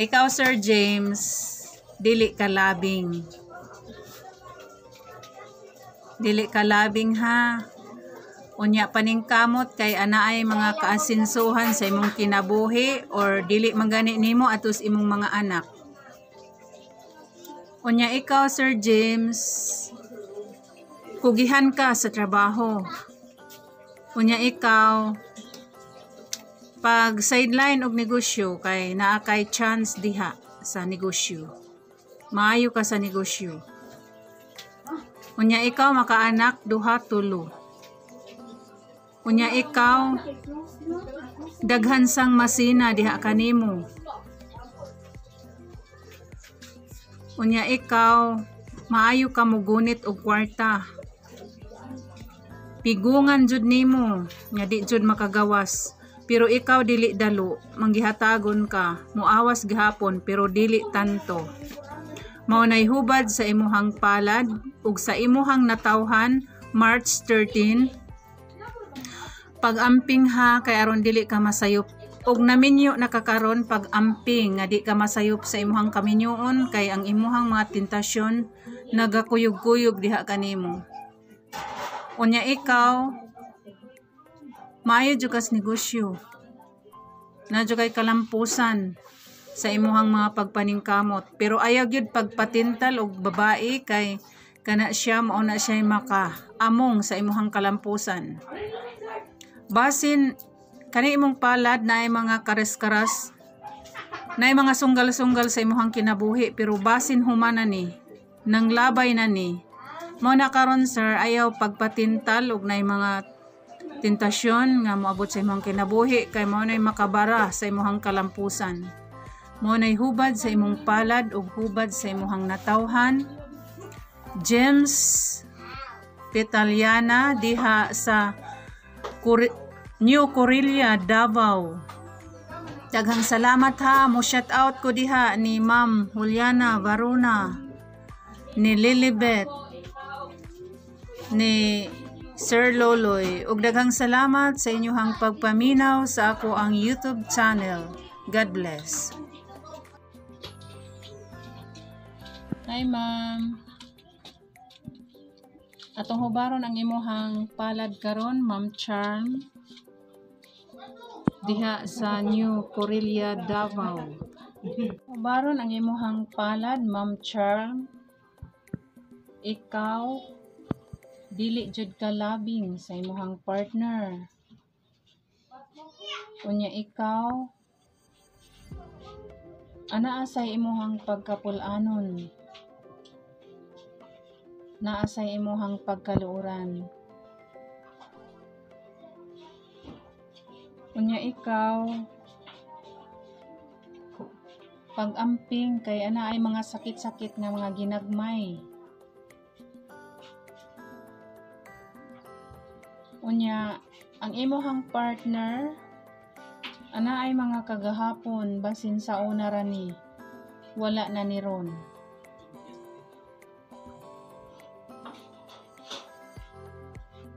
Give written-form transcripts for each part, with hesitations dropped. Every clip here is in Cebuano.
Ikaw, Sir James, dili ka labing. Dili ka labing ha. Unya paningkamot kay anaay mga kaasinsuhan sa imong kinabuhi or dili man gani nimo atos imong mga anak. Unya ikaw, Sir James, kugihan ka sa trabaho. Unya ikaw, pag sideline og negosyo kay naa kay chance diha sa negosyo. Maayo ka sa negosyo. Unya ikaw makaanak duha, tulo. Unya ikaw daghan sang masina diha kanimo. Unya ikaw maayo ka mogunit og kwarta. Pigungan jud nimo nga di jud makagawas. Pero ikaw dili dalo, manggihatagon ka, muawas gihapon pero dili tanto. Mao nay hubad sa imuhang palad ug sa imuhang natawhan March 13. Pag-amping ha kay aron dili ka masayop og naminyo na ka karon, pag-amping nga di ka masayop sa imuhang kaminyoon kay ang imuhang mga tentasyon nagakuyog-kuyog diha kanimo. Unya ikaw maayo jud kas negosyo. Na jud kay kalampusan sa imuhang mga pagpaningkamot pero ayaw gyud pagpatintal og babae kay kana siya mao na siya maka among sa imuhang kalampusan. Basin kani imong palad na ay mga kares-karas, na ay mga sunggal-sunggal sa imuhang kinabuhi pero basin humana ni nang labay na ni. Mao na karon, sir, ayaw pagpatintal og nay mga tentasyon nga moabot sa imong kinabuhi kay mao nay makabara sa imuhang kalampusan. Mao nay hubad sa imong palad ug hubad sa imuhang natawhan. James Petaliana diha sa New Corilla, Davao. Daghang salamat ha. Mo shout out ko diha ni Ma'am Juliana Varuna, ni Lilibet, ni Sir Loloy. Ug daghang salamat sa inyong pagpaminaw sa ako ang YouTube channel. God bless. Hi, ma'am. Atong hubaron ang imuhang palad karon, Ma'am Charm, diha sa New Corilla, Davao. Hubaron ang imuhang palad, Ma'am Charm. Ikaw dili jud ka labing sa imuhang partner. Unya ikaw anaa sa imuhang pagkapul-anon. Naa sa imuhang pagkaluoran. Unya ikaw pag-amping kay ana ay mga sakit-sakit nga mga ginagmay. Unya ang imuhang partner ana ay mga kagahapon basin sa una ra ni wala na ni ron.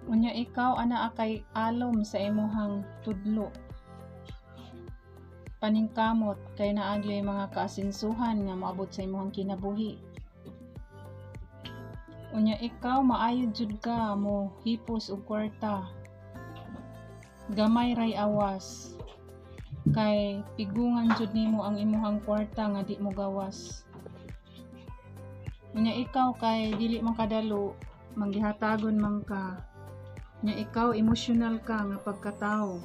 Unya ikaw ana kay alom sa imuhang tudlo. Paningkamot kay naa gyoy mga kaasinsuhan nga moabot sa imuhang kinabuhi. Unya ikaw maayo jud ka mo hipos og kwarta. Gamay ray awas kay pigungan jud nimo ang imuhang kwarta nga di mo gawas. Unya ikaw kay dili man kadalo manggihatagon man ka. Nya ikaw emosyonal ka nga pagkatao.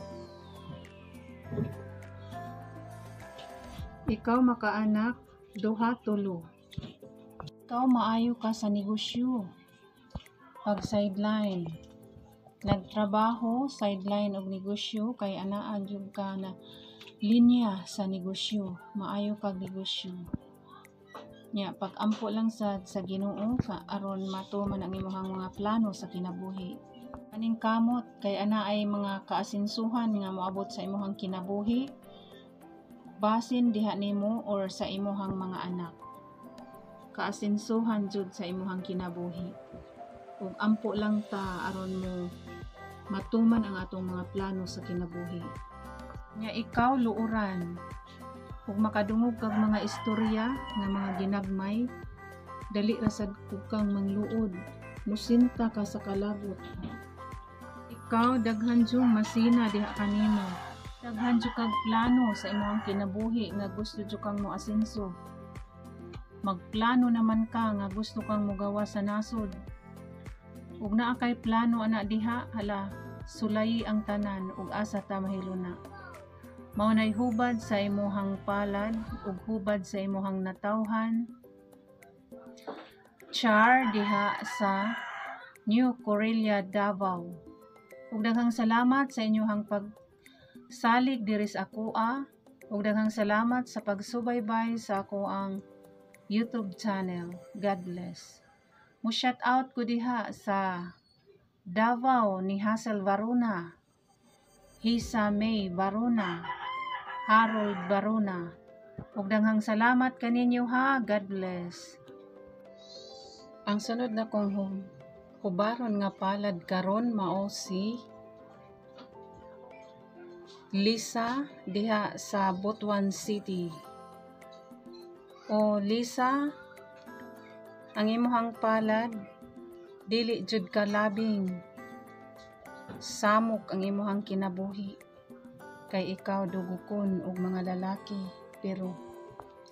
Ikaw makaanak duha, tulo. Ikaw maayo ka sa negosyo. Pag sideline, nagtrabaho sideline og negosyo kay anaa gyud ka na linya sa negosyo, maayo kag negosyo. Nya pag-ampo lang sad sa Ginoo ka aron matuman ang imong mga plano sa kinabuhi. Paningkamot kay ana ay mga kaasinsuhan nga moabot sa imong kinabuhi basin diha nimo or sa imuhang mga anak. Kaasinsuhan jud sa imuhang kinabuhi. Ug ampo lang ta aron mo matuman ang atong mga plano sa kinabuhi. Nya ikaw luoran. Ug makadungog kag mga istorya nga mga ginagmay, dali ra sad kug kang mangluod, musinta ka sa kalabot. Ikaw, daghan jung masina diha kanimo. Daghan jud kag plano sa imong kinabuhi nga gusto jud kang moasenso. Magplano naman ka nga gusto kang mogawa sa nasod. Ug naa kay plano ana diha, hala, sulayi ang tanan ug asa ta mahiluna. Mao nay hubad sa imuhang palad ug hubad sa imuhang natawhan. Char diha sa New Corella, Davao. Ug daghang salamat sa inyuhang pagsalig diri sa akoa ug daghang salamat sa pagsubaybay sa akoang YouTube channel. God bless. Mo shout out ko diha sa Davao ni Hazel Varuna, Hisa May Varuna, Harold Varuna. Ug daghang salamat kaninyo ha. God bless. Ang sunod na kong hubaron nga palad karon mao si Lisa diha sa Butuan City. O Lisa, ang imuhang palad, dili jud ka labing. Samok ang imuhang kinabuhi kay ikaw dugukon og mga lalaki, pero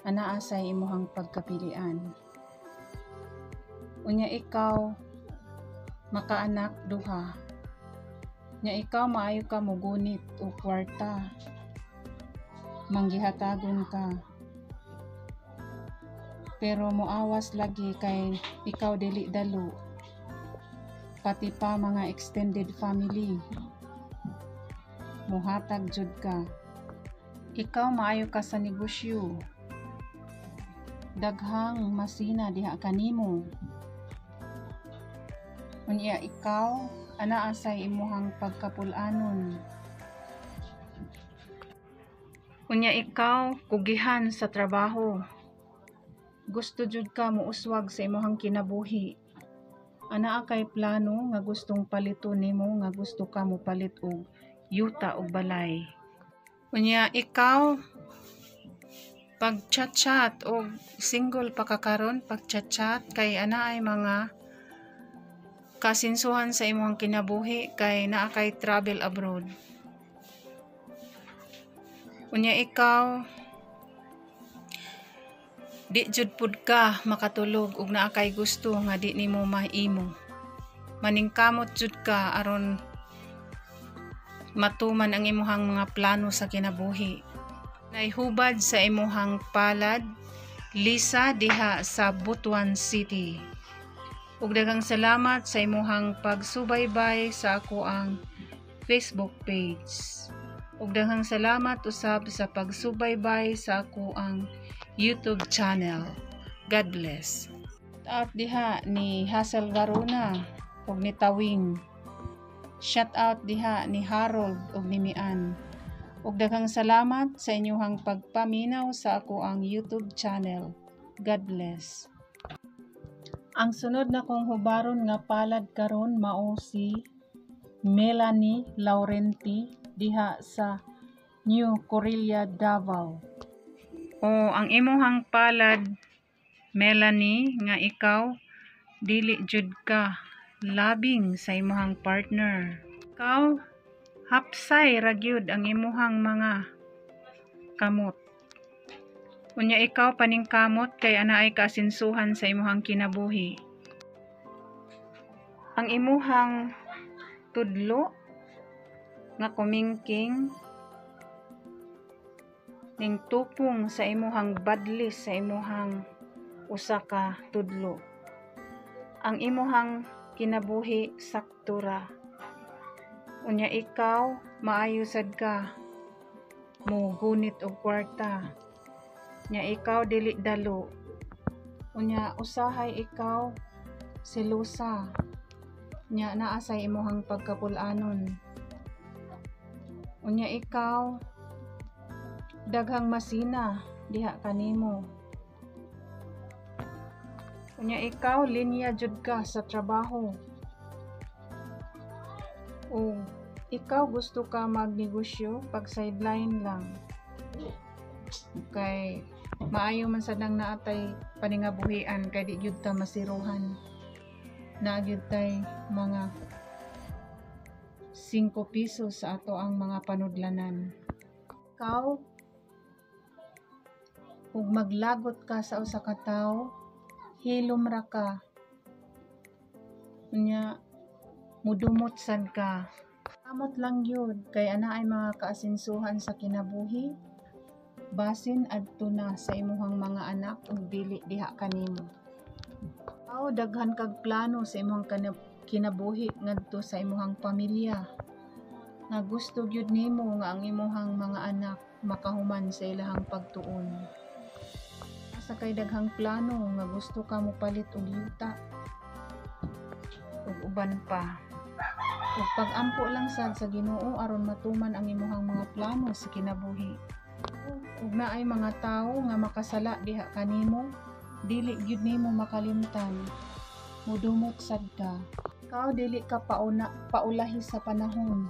anaa say imuhang pagkapilian. Unya ikaw makaanak duha. Nya ikaw maayo ka mogunit og kwarta. Manggihatagon ka. Pero moawas lagi kay ikaw dili dalo. Pati pa mga extended family. Muhatag jud ka. Ikaw maayo ka sa negosyo. Daghang masina diha kanimo. Unya ikaw anaa say imuhang pagkapul-anon. Unya ikaw kugihan sa trabaho. Gusto jud ka mouswag sa imuhang kinabuhi. Anaa kay plano nga gustong paliton nimo, nga gusto ka mopalit og yuta og balay. Unya ikaw pag chat-chat og single pa ka karon, pag chat-chat kay ana ay mga kasinsuhan sa imong kinabuhi kay naa kay travel abroad. Unya ikaw di jud pud ka makatulog ug naa kay gusto nga di nimo mahimo. Maningkamot jud ka aron matuman ang imuhang mga plano sa kinabuhi. Naihubad sa imuhang palad, Lisa diha sa Butuan City. Ug daghang salamat sa imuhang pagsubaybay sa akoang Facebook page. Ug daghang salamat usab sa pagsubaybay sa akoang YouTube channel. God bless. Out diha ni Hazel Varuna ug ni Tawing. Shout out diha ni Harold ug ni Mian. Ug daghang salamat sa inyuhang pagpaminaw sa akoang YouTube channel. God bless. Ang sunod na kong hubaron nga palad karon mao si Melanie Laurenti diha sa New Corella, Davao. O ang imuhang palad, Melanie, nga ikaw dili jud ka labing sa imuhang partner. Ikaw hapsay ra gyud ang imuhang mga kamot. Unya ikaw paningkamot kay anaay kaasinsuhan sa imuhang kinabuhi. Ang imuhang tudlo nga kumingking ning tupong sa imuhang badlis sa imuhang usa ka tudlo. Ang imuhang kinabuhi sakto ra. Unya ikaw maayo sad ka mo gunit og kwarta. Nya ikaw dili dalo. Unya usahay ikaw selosa. Nya naa say imuhang pagkapul-anon. Unya ikaw daghang masina diha kanimo. Unya ikaw linya jud ka sa trabaho. O ikaw gusto ka magnegosyo pag sideline lang. Kay maayo man sad nang naa tay paningabuhian kay di gyud ta masiruhan. Naa gyud tay mga 5 pesos sa ato ang mga panudlanan. Ikaw, ug maglagot ka sa usa ka tawo, hilom ra ka. Unya mudumot sad ka. Amot lang gyud kay ana ay mga kaasinsuhan sa kinabuhi. Basin adto na sa imuhang mga anak ug dili diha kanimo. Aw, daghan kag plano sa imong kinabuhi ngadto sa imuhang pamilya. Nga gusto gyud nimo nga ang imuhang mga anak makahuman sa ilahang pagtuon. Asa kay daghang plano nga gusto ka mopalit og yuta ug uban pa. Ug pag-ampo lang sad sa Ginoo aron matuman ang imuhang mga plano sa kinabuhi. Ug naay mga tawo nga makasala diha kanimo, dili gyud nimo makalimtan. Mudumot sad ka. Ikaw, dili ka pauna paulahi sa panahon.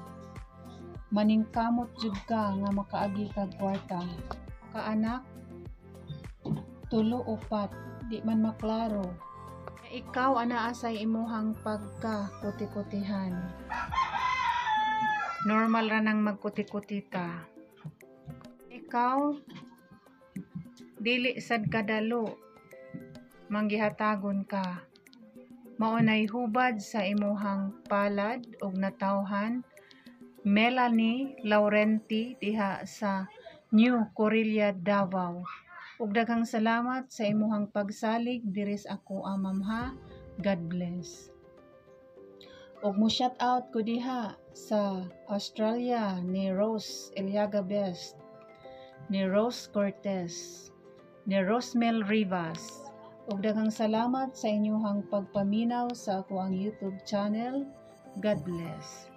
Maningkamot jud ka nga makaagi kag kwarta. Kaanak, tulo, upat, di man maklaro. Ikaw, anaa say imuhang pagka kuti-kutihan. Normal ra nang magkuti-kuti ta. Ikaw, dili sad kadalo manggihatagon ka. Mao nay hubad sa imuhang palad ug natawhan, Melanie Laurenti diha sa New Corilla, Davao. Ug daghang salamat sa imuhang pagsalig diri sa ako, ma'am, ha. God bless. Ug mo shout out ko diha sa Australia ni Rose Eliaga Best, ni Rose Cortez, ni Rosmel Rivas. Ug daghang salamat sa inyuhang pagpaminaw sa ako ang YouTube channel. God bless.